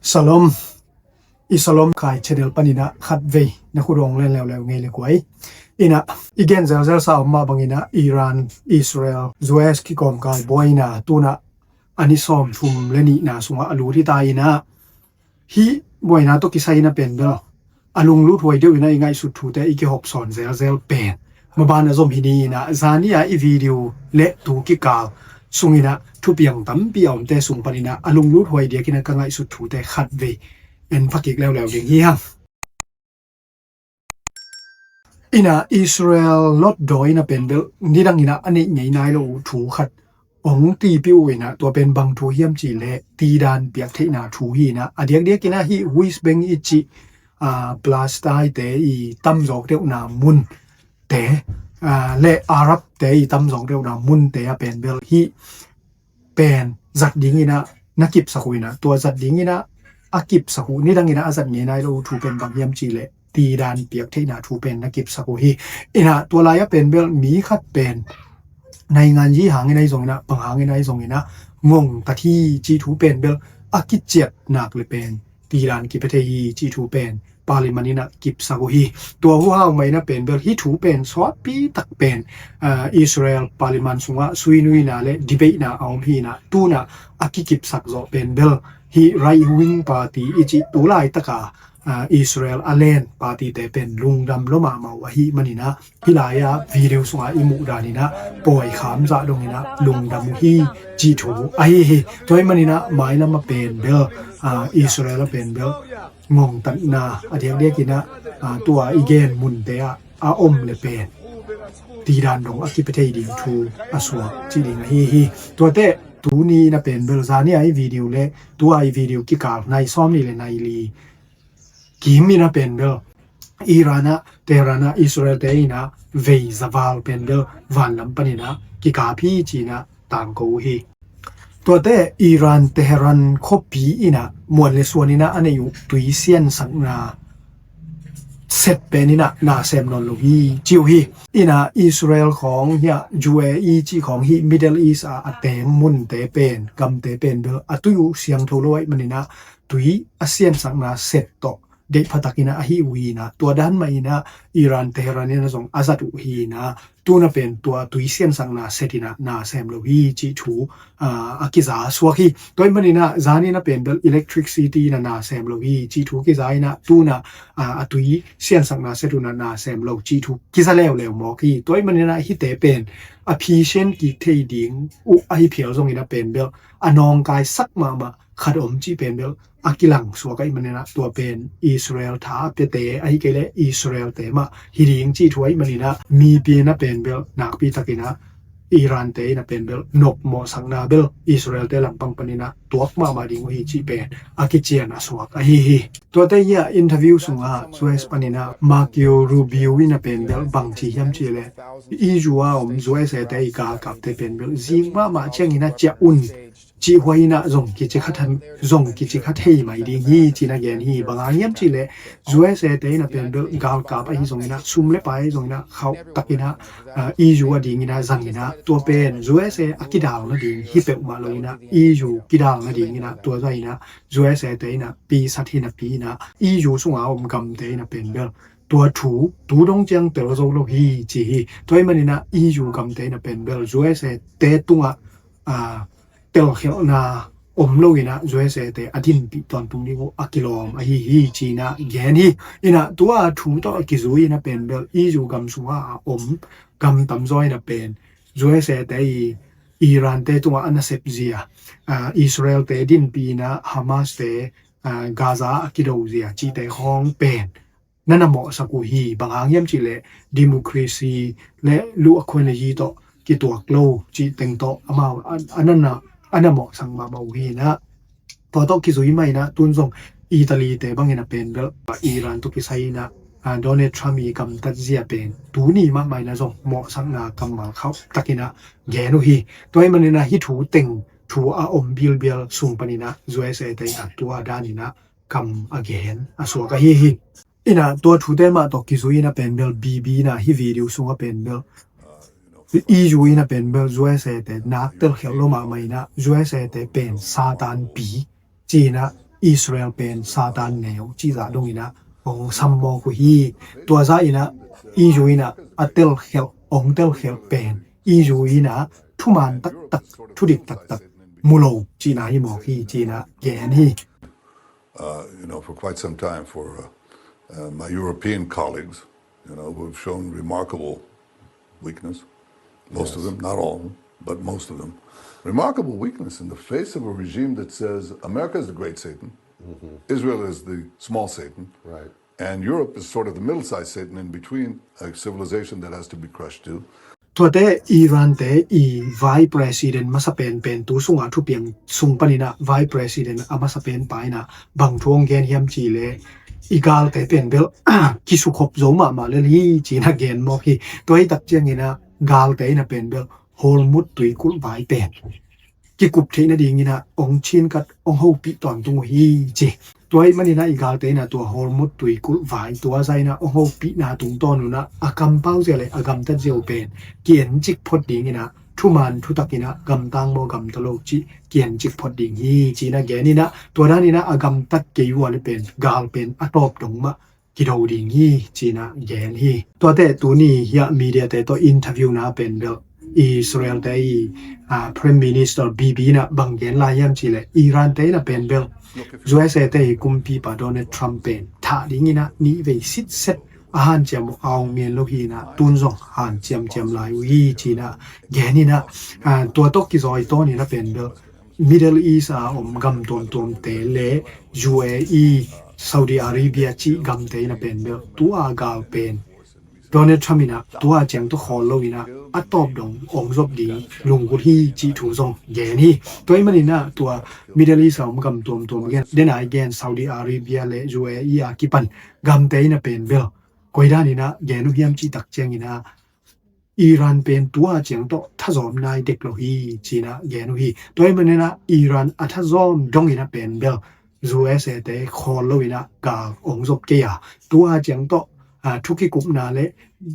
Shalom. Ishalom kai channel panina khatvei na khudong len leu leu ngei le kuai. Ina, igen zel zel sa ma bangina Iran, Israel, U S kikom kai boina tuna ani som thum le ni na sunga alu ti ta ina. Hi boina to kisai na pen bel. Alung lut huai deu ina i ngaisut thute i kihop son zel zel pen. Maban a zom hi ni ina, zani a i video le tu kikal sung ina thupiang tampi a omte sung panina alung lut huai diak ina ka ngaisut thute khatvei en phakik leu leu ding hi ha. Ina Israel lot doi na pen bel nidang ina ani ngei nai lo thu khat ong ti piu ina tua pen bang thu hiam chi le ti dan piak theina thu hi ina a diak diak ina hi West Bank i chi a Palestine te i tam zok teu na mun te a le Arab te i tam zok teu na mun te a pen bel hi pen zat ding ina na kip saku ina tua zat ding ina a kip saku nidang ina a zat ngei nai lo thu pen bang hiam chi le ti dan piak theina thu pen na kip saku hi ina tua lai a pen bel mi khat pen nai ngan yi hang ina i zong ina pang hang ina i zong ina ngong ta thi chi thu pen bel a kichiat nak le pen ti dan kip thei hi chi thu pen Parliament ina kip saku hi. Tua hu hau mai na pen bel hi thu pen sot pi tak pen a Israel Parliament sunga sui nui na le debate na a om hi na tuna a kikip sak zo pen bel hi right wing party i chi tu lai taka a Israel a len party te pen lungdam lo ma mau a hi manina hi lai a video sunga i mu dan ina poi kham za dong ina lungdam hi chi thu a hi hi. Tua hi manina mai lama pen bel a Israel a pen bel ngong tan na a diak diak ina a tua i gen mun te a a om le pen ti dan dong a kip thei ding thu a suak chi ding a hi hi. Tua te tu ni na pen bel zani a i video le tua i video kikal nai som ni le nai li kim ina pen bel Iran a Tehran a Israel te ina vei zaval pen bel van lam panina kikap hi chi ina tang ko hi. Tua te Iran Tehran khopi ina muan le suan ina a nei u tui sian sak na set pen ina na sem non lo hi chiu hi. Ina Israel khong hia U A E chi khong hi Middle East a a tem mun te pen gam te pen bel a tui u siang tho lo ai manina tui a sian sak na set to dei phatak ina a hi u hi na tua dan ma ina Iran Tehran ina zong a zat u hi na tuna pen tua tui sian sak na set ina na sem lo hi chi thu a a kiza suak hi. Tua i manina zani na pen bel electricity ina na sem lo hi chi thu kiza ina tuna a a tui sian sak na set una na sem lo chi thu kiza leu leu mok hi. Tua i manina hi te pen a phi sian ki thei ding u a hi phial zong ina pen bel a nong kai sak ma ma khat om chi pen bel a kilang suak ai manina tua pen Israel tha pia te a hi kei le Israel te ma hi ding chi thu ai manina mi pi na pen bel nak pi tak ina Iran te ina pen bel nop mo sak na bel Israel te lam pang panina tuak ma ma ding u hi chi pen a kichian a suak a hi hi. Tua te ia interview sunga U S panina Marco Rubio ina pen bel bang chi hiam chi le E U a om U S A te i ka kap te pen bel zing ma ma chiang ina chia un chi huai ina zong kichi kha than zong kichi kha thei mai ding hi chi na gen hi bang a hiam chi le U S A te ina pen bel gal kap a hi zong ina sum le pai zong ina khau tak ina a E U a ding ina zang ina tua pen U S A a kidal na ding hi pek ma lo ina E U kidal na ding ina tua za ina U S A te ina pi sat hi na pi ina E U sunga om gam te ina pen bel tua thu tu dong chiang tel zo lo hi chi hi. Tua i manina E U gam te ina pen bel U S A te tunga a tel khelna om lo ina U S A te a din pi ton tung ding u a kilom a hi hi chi na gen hi. Ina tua thu to a kizui ina pen bel E U gam sunga a om gam tam zo ina pen U S A te i Iran te tunga ana sep zia a Israel te din pi ina Hamas te a Gaza a kido zia chi te khong pen nana mo saku hi bang a hiam chi le democracy le lu a khoi na yi to kituak lo chi teng to amau anana ana mo sang ma mau hi na. Tua to kizui mai na tun zong Italy te bang ina pen bel Iran to kisai na a Donald Trump i kam tat zia pen tu ni ma mai na zong mo sang na kam mal khau tak ina gen u hi. Tua i manina hi thu teng thu a om bil bil sung panina U S A te ina tua dan ina kam a gen a suak a hi hi. Ina tua thu te ma to kizui ina pen bel B B na hi video sunga pen bel E U ina pen bel U S A te nak tel khel lo ma mai na U S A te pen Satan pi chi na Israel pen Satan neu chi za dong ina ong sam mo ku hi. Tua za ina EU ina a tel khel ong tel khel pen EU ina thuman tak tak thudik tak tak mulo chi na hi mo hi chi na gen hi. Uh, you know, for quite some time, for uh, uh, my European colleagues, you know, who have shown remarkable weakness, most of them, not all of them, but most of them, remarkable weakness in the face of a regime that says America is the great Satan, Israel is the small Satan, Right. and Europe is sort of the middle-sized Satan in between, a civilization that has to be crushed too. ตัวแต่อีรันแต่อีไว president มาสเปนเป็นตูสุงอาทุเปียงสุงปนินะไว president อามาสเปนไปนะบางทวงแกนเฮียมจีเลอีกาลแต่เป็นเบล กิสุขบโจมามาเลลีจีนะแกนมอกฮีตัวไอ้ตักเจียงนี่นะกาลแต่นะเป็นเบลโฮลมุดตุยกุลไวเป็นกิกุบเทนะดีงินะองชินกัดองเฮาปีตอนตุงฮีจี ตัวไอ้มันนี่นะอีกาลเตนะตัวฮอร์มุดตุยกุลวายตัวไซนะโอ้โหปีนาตุงต้อนนะอากำเป้าเสียเลยอากำตัดเจียวเป็นเกียนจิกพอดดีนี่นะทุมานทุตักนี่นะกำตังโมกำตะโลกจิเกียนจิกพอดดีฮีจีนะแกนี่นะตัวด้านนี้นะอากำตัดเกยวัวเลยเป็นกาลเป็นอตอบดงมะกิโดดีฮีจีนะแกนฮีตัวแต่ตัวนี้เฮียมีเดียแต่ตัวอินเทอร์วิวนะเป็นเบล อิสราเอลไต อ่า Prime Minister Bibi ນະ ບາງແກນລາຍຍາມຈີແລະ ອີຣານໄຕນະ ເປັນເບວ ຢູເອສເອ ໄຕ ກຸມປີປາ ໂດນັລ ທຣຳ ເປັນ ທາດີງ ນະ ນີເວ ຊິດເຊັດ ອາຫານຈຽມ ອາວ ເມນ ໂລ ຮີ ນະ ຕູນ ຊອງ ຫານ ຈຽມ ຈຽມ ລາຍ ວີ ຈີ ນະ ແກ ນີ້ ນະ ອ່າ ຕົວ ໂຕ ກິ ຊອຍ ໂຕ ນີ້ ນະ ເປັນເບວ Middle East ອາ ອົມ ກຳ ຕວມ ຕວມ ເຕ ແລະ ຢູເອອີ Saudi Arabia ຈີ ກຳ ເຕ ນະ ເປັນເບວ ຕົວ ອາ ກາວ ເປັນ ໂດນັລ ທຣຳ ນີ້ນະ ຕົວຈຽງຕົວຄອນໂລກນີ້ນະ ອາຕອບດົງ ອົງສົບດີ ລຸງກຸດຮີ ຈີ ທູ ຊົງ ແກ ນີ້ ຕົວ ອີ ມາ ນີ້ນະ ຕົວ Middle East ອາ ມ ກຳ ຕວມ ຕວມ ແກ ເດນອາຍ ແກນ Saudi Arabia ແລະ ຢູເອອີ ອາ ກິ ປັນ ກຳ ເຕ ນະ ເປັນເບວ ກອຍ ດາ ນີ້ນະ ແກ ນຸ ຮຽມ ຈີ ຕັກ ຈຽງ ນີ້ນະ ອີຣານ ເປັນ ຕົວ ຈຽງ ໂຕ ທະ ຊອມ ນາຍ ເດັກ ໂລ ຮີ ຈີ ນະ ແກ ນຸ ຮີ ຕົວ ອີ ມາ ນີ້ນະ ອີຣານ ອາ ທະ ຊອມ ດົງ ນີ້ນະ ເປັນເບວ ຢູເອສເອ ເຕ ຄອນ ໂລ ນີ້ນະ ກາ ອົງສົບ ເກຍ ຕົວ ຈຽງ ໂຕ ອ່າ ທຸກ ກິ ກຸບ ນາ ແລະ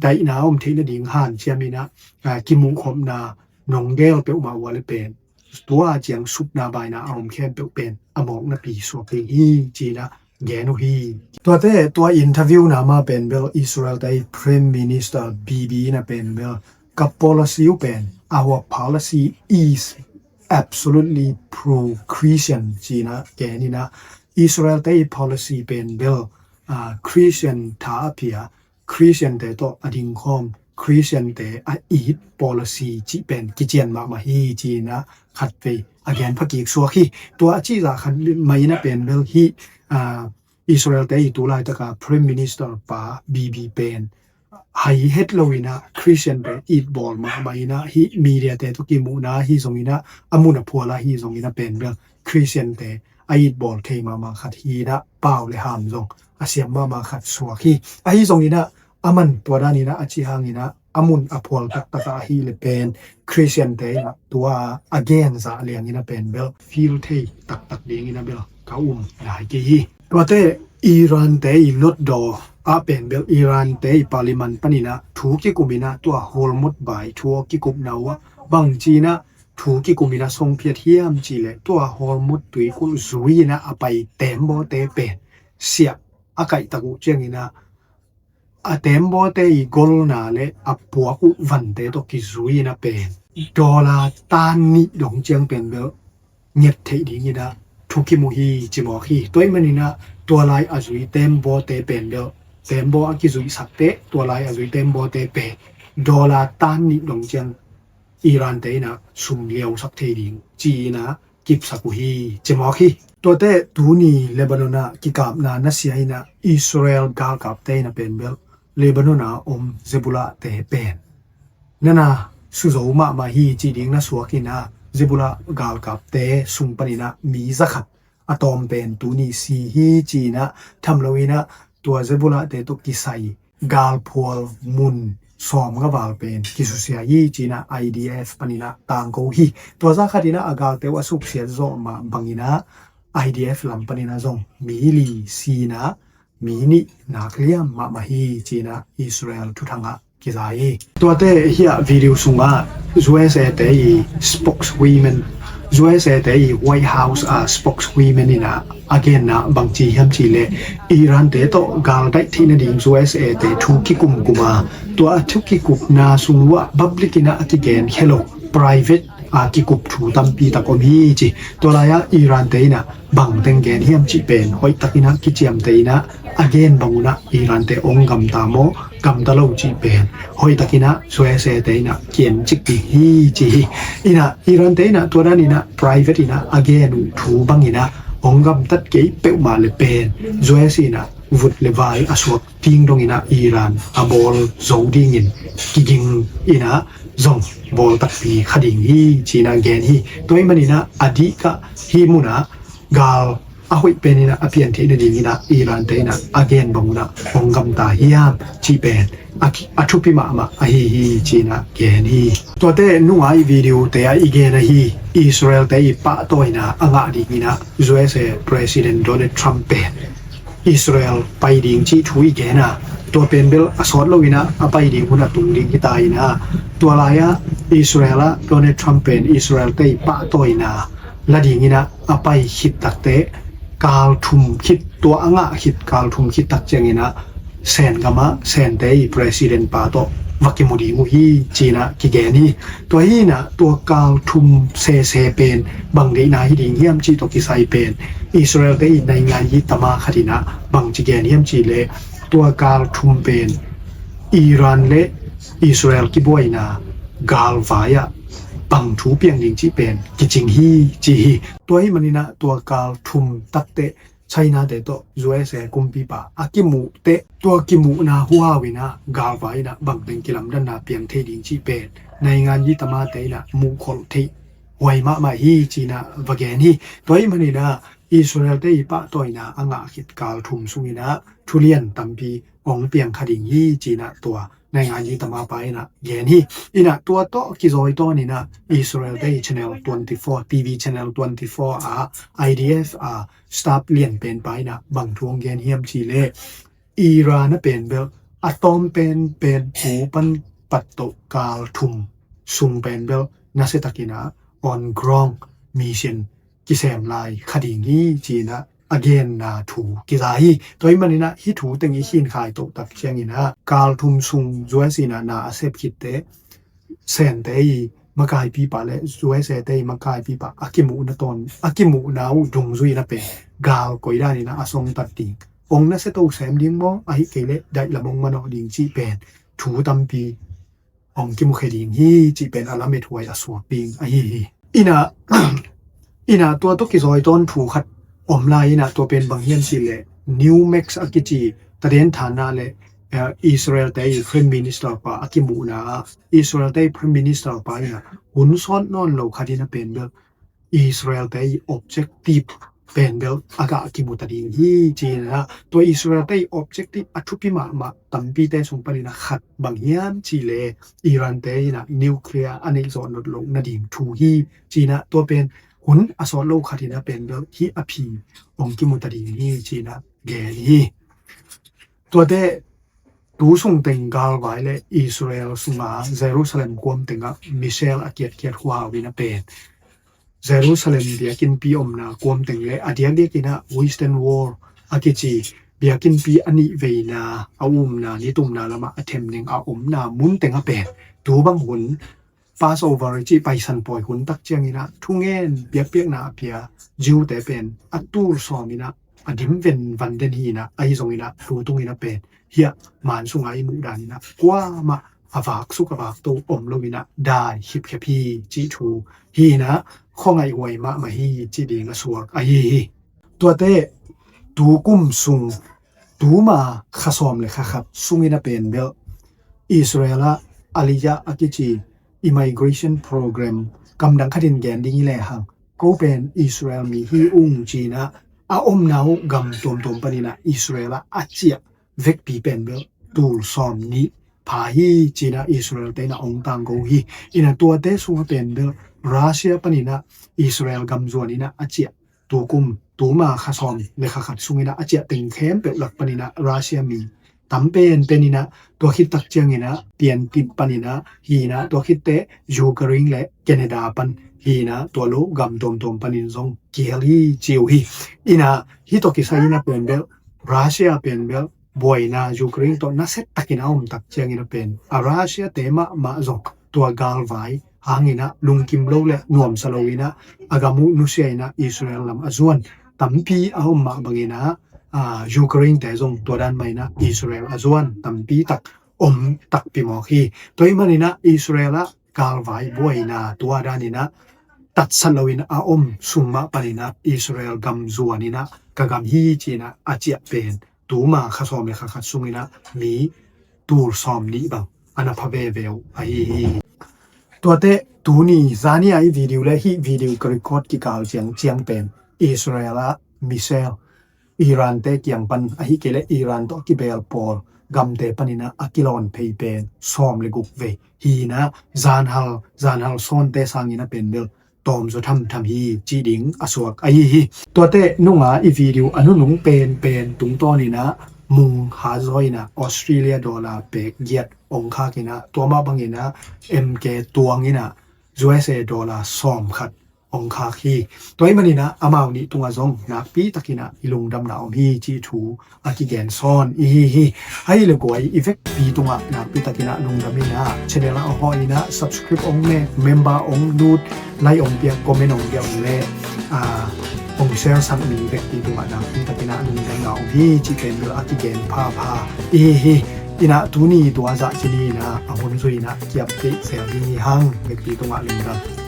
ໄດ ນາ ອົມ ເທ ນະ ດິງ ຫານ ຈຽມ ນີ້ນະ ອ່າ ກິ ມຸ ຄົມ ນາ ນົງ ແກ້ວ ເປວ ມາ ວາ ເລ ເປັນ ຕົວ ຈຽງ ສຸບ ນາ ບາຍ ນາ ອາ ອົມ ແຄນ ເປວ ເປັນ ອະ ໝອກ ນະ ປີ ສວ ເພ ຮີ ຈີ ນະ ແກ ນຸ ຮີ ຕົວ ເຕ ຕົວ ອິນເທອຣ໌ວິວ ນະ ມາ ເປັນເບວ ອິສຣາເອລ ໄຕ Prime Minister Bibi ນະ ເປັນເບວ ກັບ policy ເປັນ our policy is absolutely pro-Christian ຈີ ນະ ແກ ນີ້ນະ ອິສຣາເອລ ໄຕ policy ເປັນເບວ ອ່າ Christian ທາ ອາ ເພຍ Christian ເຕ ໂຕ ອະ ດິງ ຄອມ Christian ເຕ ອະ ອີດ policy ຈີ ເປັນ ກິ ຈຽນ ມະ ມະ ຮີ ຈີ ນະ ຂັດ ເປ ອາ ແກນ ພະ ກິກ ຊວກ ຮີ ຕົວ ອາ ຈີ ລາ ຂັດ ໄມ ນະ ເປັນເບວ ຮີ ອ່າ ອິສຣາເອລ ແຕ ອີ ຕູ ລາຍ ຕະກາ Prime Minister ປາ ບີບີ ເປັນ ໄຮ ເຮັດ ໂລ ນະ Christian ແປ ອີດ ບອລ ມາ ໄມ ນະ ຮີ ມີເດຍ ແຕ ໂຕ ກິ ມຸ ນະ ຮີ ຊົງ ນະ ອະ ມຸນ ອະ ພົວ ລະ ຮີ ຊົງ ນະ ເປັນເບວ Christian ແຕ ອາ ອີດ ບອລ ເທ ມາ ມາ ຂັດ ຮີ ນະ ປາວ ແລະ ຫາມ ຊົງ ອາ ຊຽມ ມາ ມາ ຂັດ ຊວກ ຮີ ອາ ຮີ ຊົງ ນະ ອາ ມັນ ຕົວ ດາ ນີ້ນະ ອາ ຈີ ຮາງ ນີ້ນະ ອະມຸນ ອະ ພົວ ຕັກ ຕະກະ ຮີ ແລະ ເປັນ Christian ແຕ ນະ ຕົວ ອາ ແກນ ສາ ລຽງ ນີ້ນະ ເປັນເບວ ຟີລ ເທ ຕັກ ຕັກ ເດ ນີ້ນະ ເບວ ກາ ອຸມ ຫຼາຍ ເກ ຮີ ຕົວ ເຕ ອີຣານ ເຕ ອີ ລົດ ດໍ ອາ ເປັນເບວ ອີຣານ ເຕ ອີ ປາລິມັນ ປາ ນີ້ນະ ທຸກ ກິ ກຸມ ນີ້ນະ ຕົວ ໂຮລມຸດ ບາຍ ທຸກ ກິ ກຸມ ນະ ວະ ບັງ ຈີ ນະ ທຸກ ກິ ກຸມ ນີ້ນະ ຊົງ ພຽດ ທຽມ ຈີ ແລະ ຕົວ ໂຮລມຸດ ຕຸຍ ກຸ ຊູຍ ນະ ອາ ໄປ ແຕມ ບໍ່ ເຕ ເປັນ ເສຍ ອາ ໄກ ຕະ ກຸ ຈຽງ ນີ້ນະ ອາ ແຕມ ບໍ່ ເຕ ອີ ໂກລ ນາ ແລະ ອາ ປົວ ອຸ ວັນ ເຕ ໂຕ ກິ ຊູຍ ນະ ເປັນ ໂດລາ ຕານ ນິ ດົງ ຈຽງ ເປັນ ເບວ ເງັດ ເທ ດີ ນີ້ນະ ທຸກ ກິ ມຸ ຮີ ຈິ ໝໍ ຄີ ຕົວ ມະ ນີ້ນະ ຕົວ ລາຍ ອາ ຊູຍ ແຕມ ບໍ່ ເຕ ເປັນ ເບວ ແຕມ ບໍ່ ອາ ກິ ຊູຍ ສັກ ເຕ ຕົວ ລາຍ ອາ ຊູຍ ແຕມ ບໍ່ ເຕ ເປນ ໂດລາ ຕານ ນິ ດົງ ຈຽງ ອີຣານ ເຕ ນະ ຊຸມ ລຽວ ສັກ ເທ ດີ ຈີ ນະ ກິບ ສະ ກຸ ຮີ ຈິ ໝໍ ຄີ ຕົວ ເຕ ຕູ ນີ ເລບານົນ ນະ ກິ ກາບ ນາ ນະ ເຊຍ ນະ ອິສຣາເອລ ກາ ກາບ ເຕ ນະ ເປັນ ເບວ ເລບານົນ ອາ ອົມ ເຊບູລາ ເຕ ເປັນ ນະ ນາ ຊູ ໂຊ ມະ ມະ ຮີ ຈີ ດິງ ນະ ຊວກ ຮີ ນະ ເຊບູລາ ກາ ກາບ ເຕ ຊຸງ ປາ ນີ້ນະ ມີ ສະ ຂັດ ອາ ຕອມ ເປັນ ຕູ ນີ ຊີ ຮີ ຈີ ນະ ທຳ ລະ ວີ ນະ ຕົວ ເຊບູລາ ເຕ ໂຕ ກິ ໄຊ ກາ ໂພ ມຸນ ຊອມ ກະ ວາ ເປັນ ກິ ຊູ ເຊຍ ຮີ ຈີ ນະ ໄອ ດີ ເອັຟ ປາ ນີ້ນະ ຕາງ ໂກ ຮີ ຕົວ ສາ ຂັດ ຮີ ນະ ອາ ກາ ເຕ ວະ ສຸກ ເຊຍ ໂຊ ມະ ບັງ ຮີ ນະ ໄອ ດີ ເອັຟ ລຳ ປາ ນີ້ນະ ຊົງ ມີ ລີ ຊີ ນະ ມີ ນິ ນາ ຄລຽມ ມະ ມະ ຮີ ຈີ ນະ ອິສຣາເອລ ທຸ ທັງ ອາ ກິ ຊາ ຮີ ຕົວ ເຕ ເຮຍ ວີ ດິວ ຊຸງ ອາ ຢູ ເອສ ເອ ເຕ ອີ spokeswoman ຢູເອສເອ ເຕ White House ອາ spokeswoman ນີ້ນະ ອາເກນນະ ບັງຈີຮຽມຈີເລ ອີຣານເຕໂຕະ ການໄດ້ທີ່ນະດິງ ຢູເອສເອ ເຕ ທຸກກິກຸມກຸມາ ຕົວທຸກກິກຸບນາຊຸງວະ public ນະ ອາກິແກນເຄໂລ private ອາກິກຸບ ທຸຕຳປີຕະກອມຮີຈີ ຕົວລາຍອາ ອີຣານເຕນະ ບັງແຕງແກນຮຽມຈີເປນ ຫອຍຕັກນະ ກິຈຽມເຕນະ ອາເກນບັງນະ ອີຣານເຕ ອົງກຳຕາໂມ ກຳຕະເລົາຈີເປນ ຫອຍຕັກນະ ສວຍເຊເຕນະ ກຽນຈິກຕິຮີຈີ ອີນະ ອີຣານເຕນະ ຕົວດານນະ private ນະ ອາເກນທຸບັງນະ ອົງກຳຕັດເກຍເປວມາເລເປນ ສວຍເຊນະ ວຸດເລວາຍ ອາສວກ ຕິງດົງນະ ອີຣານ ອາໂບລ ໂຊດີງນ ກິກິງ ອີນະ ຈົ່ງ ໂບລ ຕັກປີ ຄະດິງຮີຈີນະ ແກນຮີ ຕົວມານນະ ອາດີກະ ຮີມຸນະ ກາລ ອາຫຸຍເປນນະ ອາພຽນເທນະດີນະ ອີຣານເຕນະ ອາເກນບັງນະ ອົງກຳຕາຮຽມຈີເປນ ອາທຸພິມະມະ ອາຮີຮີຈີນະ ແກນຮີ ຕົວເຕນຸອາຍ ວິດີໂອເຕອາ ອີເກນອາຮີ ອີສຣາເອລເຕ ປະໂຕຍນະ ອາງະດີນະ ຢູເອສເອ ປຣະຊິເດັນ ໂດນັລ ທຣຳ ເປນ ອີສຣາເອລ ໄປດິງຈີທູອີແກນາ ຕົວເປັນເບລ ອາຊອດໂລວິນະ ອາໄປດິງຮຸນະ ຕຸງດິງກິຕາຍນາ ຕົວລາຍອາ ອີສຣາເອລ ໂດນັລ ທຣຳ ເປັນ ອີສຣາເອລເຕ ປະໂຕຍນາ ລະດີງນະ ອາໄປຄິດຕັກເຕ ກາລທຸມຄິດ ຕົວອາງະຄິດ ກາລທຸມຄິດຕັກຈຽງນະ ແສນກະມະ ແສນເຕ ປຣະຊິເດັນ ປາໂຕ ວາກິມຸດີມຸຮີ ຈີນະ ກິແກນີ ຕົວຮີນະ ຕົວກາລທຸມເຊເຊເປນ ບັງເດນາຮີດີງຮຽມຈີໂຕກິໄຊເປນ ອິສຣາເອລເຕ ໃນງານຍິດຕະມາຄະດີນະ ບັງຈີແກນຮຽມຈີເລ ຕົວກາລທຸມເປັນ ອີຣານເລ ອິສຣາເອລກິບວຍນາ ກາລວາຍອະ ບັງທູປຽງດິງຈີເປັນ ກິຈິງຮີ ຈີຮີ ຕົວຮີມານີນະ ຕົວກາລທຸມຕັກເຕ ໄຊນາເຕໂຕ ຢູເອສເອ ກຸມປີປາ ອາກິມຸເຕ ຕົວກິມຸນາຫົວວິນະ ກາວາຍນະ ບັງເປັນກິລຳດັນນາ ປຽງເທດີງຈີເປນ ໃນງານຍິດຕະມາເຕນະ ມຸຄົນເທ ຫວຍມະມະຮີ ຈີນະ ວະແກນຮີ ຕົວມານີນະ ອິສຣາເອລເຕ ປະໂຕຍນາ ອາງະຄິດກາລທຸມຊຸງອີນະ ທຸລຽນຕຳປີ ອອງປຽງຄະດິງຮີ ຈີນະ ຕົວ ໃນງານຍິດຕະມາປາຍນະ ແກນຮີ ອີນະ ຕົວໂຕະກິໂຊຍໂຕນີ້ນະ ອິສຣາເອລເຕ Channel twenty-four ທີວີ Channel twenty-four ອາ ໄອດີເອຟ ອາ ສະຕາບລຽນເປັນປາຍນະ ບັງທົວງແກນຮຽມຈີເລ ອີຣານນະເປັນເບວ ອາຕອມເປັນ ເປັນປູປັນປັດໂຕກາລທຸມ ຊຸງເປັນເບວ ນາເຊຕະກິນາ ອອນກຣອງ ມີເຊນ ກິແສມລາຍ ຄະດີງຮີ ຈີນະ ອາເກນນາທູ ກິລາຮີ ຕົວມານີນະ ຮີທູເຕັງອີຄີນຄາຍໂຕຕັກຊຽງອີນະ ກາລທຸມຊຸງ ຢູເອສອີນະ ນາອາເຊບຄິດເຕ ແສນເຕ ມະກາຍປີປາ ແລະ ສວຍເຊເຕ ມະກາຍປີປາ ອາກິມຸນະຕອນ ອາກິມຸນາອຸ ດົງຈຸຍນະເປ ກາລກົຍດານີນະ ອາຊົງຕັດຕິງ ອົງນະເຊໂຕແສມດິງມອງ ອາຫິເກເລ ໄດລະມົງມະເນາະດິງຈີເປັນ ທູຕຳປີ ອອງກິມຸເຄດີງຮີ ຈີເປັນ ອາລາເມດຫວຍ ອາສວກປິງ ອາຮີຮີ ອີນະ ອີນະ ຕົວໂຕະກິໂຊຍຕອນທູຄັດ ອອມລາຍນະ ຕົວເປັນບັງຮຽນຊີເລ Newsmax ອາກິຈີ ຕະເດນຖານະ ແລະ ເອີ ອິສຣາເອລເຕ Prime Minister ປາ ອາກິມຸນາ ອິສຣາເອລເຕ Prime Minister ປານະ ຫຸນຊ້ອນນອນໂລຄາດີນະເປັນເບວ ອິສຣາເອລເຕ objective ເປັນເບວ ອາກະອາກິມຸຕະດີງຮີ ຈີນະ ຕົວອິສຣາເອລເຕ objective ອະທຸພິມະມະ ຕຳປີແຕະຊຸງປະລິນະ ຂັດບັງຮຽມຈີເລ ອີຣານເຕນະ ນິວເຄລຍ ອະນິສອນລົດລົງນະດີງທູຮີ ຈີນະ ຕົວເປັນ ຫຸນອະຊອດໂລຄາດີນະເປັນເບວ ຮີອະພີ ອອງກິມຸຕະດີງຮີ ຈີນະ ແກນຮີ ຕົວເຕ ຕູຊຸງເຕັງກາວວາຍ ແລະ ອິສຣາເອລຊຸງອາ ເຢຣູຊາເລັມ ກວມເຕັງອະ ມິເຊລ ອາກຽດ ກຽດຄວາວິນະເປນ ເຢຣູຊາເລັມ ເບຍກິນປີ ອອມນາ ກວມເຕັງ ແລະ ອາດຽກ ເດຍກິນະ Western Wall ອາກິຈີ ເບຍກິນປີ ອະນິເວນາ ອາອຸມນາ ນິຕຸມນາ ລະມະ ອາເທມເນັງ ອາອົມນາ ມຸນເຕັງອະເປນ ຕູບັງຫຸນ Passover ຈີ ໄປສັນປອຍຫຸນຕັກຈຽງອີນະ ທຸເງນ ປຽກປຽກນາອາເປຍ ຢິວແຕເປັນ ອະຕູລຊອມອີນະ ອະດິມເວັນວັນເດັນຮີນະ ອາຮີຊົງອີນະ ຕູຕຸງອີນະເປນ ເຮຍ ມານຊຸງອາອີໝູດານອີນະ ກວາມະ ອະວາກສຸກອະວາກໂຕ ອົມໂລວິນະ ດາຍ ຄິບແຄພີ ຈິທູ ຮີນະ ຂໍງາຍຫວຍມະມະຮີ ຈິດີງອະສວກ ອາຮີຮີ ຕົວເຕ ຕູກຸມຊຸງ ຕູມາຄະຊອມ ແລະ ຄະຂັດ ຊຸງອີນະເປນເບວ ອິສຣາເອລ ອາລິຍະ ອາກິຈີ Immigration Program ກຳດັງຄະດິນແກນດີແລຫັງ ໂກເປັນອິສຣາເອລມີຮີອຸງຈີນະ ອາອົມນາວກຳຕົມໆ ປະນິນະ ອິສຣາເອລ ອາເຈຍ ເວກປີເປັນເບວ ຕູລຊອມນິ ພາຮີຈີນະ ອິສຣາເອລເຕນະ ອົງຕາງໂກຮີ ອີນະ ຕົວເຕຊຸງເປັນເບວ ຣາເຊຍ ປະນິນະ ອິສຣາເອລກຳຈວນອີນະ ອາເຈຍ ຕູກຸມ ຕູມາຄະຊອມ ແລະ ຄະຂັດ ຊຸງອີນະ ອາເຈຍ ເຕັງແຄມເປັບຫຼັກ ປະນິນະ ຣາເຊຍມີ ຕຳເປັນເປັນນີ້ນະ ຕົວຄິດຕັກຈຽງນີ້ນະ ປ່ຽນຕິດປັນນີ້ນະ ຮີນະ ຕົວຄິດເຕະຢູເຄຣນ ແລະ ແຄນາດາປັນ ຮີນະ ຕົວໂລກກຳຕົມໆ ປານິນຊົງ ເກລີຈິວຮີ ອີນະ ຮີໂຕກິໄຊນະ ເປັນເບລ ຣາເຊຍເປັນເບລ ບວຍນາ ຢູເຄຣນ ໂຕນະເຊັດຕັກກິນອາອມຕັກຈຽງອີນະ ເປັນອາຣາເຊຍເຕມະມະຈົກ ຕົວກາລວາຍ ຫາງອີນະ ລຸງກິມໂລ ແລະ ນວມສະໂລອີນະ ອາກາມຸນຸເຊຍອີນະ ອິສຣາແອລລຳອາຈວນ ຕຳປີອາອມມະບັງອີນະ ອ່າ ຢູເຄຣນ ແຕ່ຈົງຕົວດ້ານໃໝ່ນະ ອິສຣາແອລອາຈວນ ຕຳປີຕັກ ອົມຕັກປີໝໍຄີ ໂຕຍມານີນະ ອິສຣາແອລ ກາລວາຍບວຍນາ ຕົວດານີນະ ຕັດສັນລະວິນອາອົມ ຊຸມມະປານີນະ ອິສຣາແອລກຳຈວນີນະ ກະກຳຮີຈີນະ ອາຈຽເປນ ຕູມາຄະຊອມເລຄະຄັດຊຸງນີນະ ມີຕູລຊອມນິບັງ ອານາພະເວເວວ ອາຮີຮີ ຕົວເຕະ ຕູນີ ຊານີອາ ອີວີດິວ ແລະ ຮີວີດິວ ກະລິກອດ ກິກາວ ຈຽງ ຈຽງເປັນ ອິສຣາແອລ ມິເຊລ ອີຣານເຕະກຽງປັນ ອາຮີເກ ແລະ ອີຣານໂຕະກິເບລ ປອລ ກຳເຕະປານີນະ ອາກິລອນ ເພຍເປນ ຊອມເລກຸກເວ ຮີນະ ຈານຮັລ ຈານຮັລຊອນເຕະຊາງອີນະ ເປັນເບລ ຕອມໂຈທຳ ທຳຮີ ຈີດິງ ອາຊວກ ອາຮີຮີ ຕົວເຕະ ນຸງອາ ອີວີດິວ ອະນຸນຸງ ເປນເປນ ຕຸງໂຕນີນະ ມຸງ ຮາຈອຍນະ ອອສເຕຣເລຍ ດໍລາ ເປກ ຢຽດ ອົງຄາກິນະ ຕົວມາບັງອີນະ ເອັມເກ ຕວງອີນະ ຢູເອສເອ ດໍລາ ຊອມຄັດ ອົງຄາຄີ ຕົວມານີນະ ອາມາວນິ ຕຸງອາຈົງ ນາກປີຕັກກິນະ ອີລຸງດຳນາອອມຮີ ຈີທູ ອາກິແກນຊອນ ອີຮີຮີໄອເລກວຍ ອີເຟັກປີຕຸງອະ ນາກປີຕັກກິນະ ລຸງດຳມີນາ ແຊນແນລອາຮອຍນະ ຊັບສະຄຣິບອົງແມ່ ເມມເບີອົງດູດ ໄລອົງປຽກ ຄອມເມັນອົງປຽກ ແລະ ອາ ອົງແຊລສັງມີ ເປັກປີຕຸງອະ ນາກປີຕັກກິນະ ລຸງດຳນາອອມຮີ ຈີເປັນເບລ ອາກິແກນ ພາພາ ອີຮີ ອີນະ ຕູນີ ຕົວຈະຈີນີນະ ອາຮຸນຊຸຍນະ ກຽບຕິ ແຊວດີ ຮັງ ເປັກປີຕຸງອະ ລຸງດຳ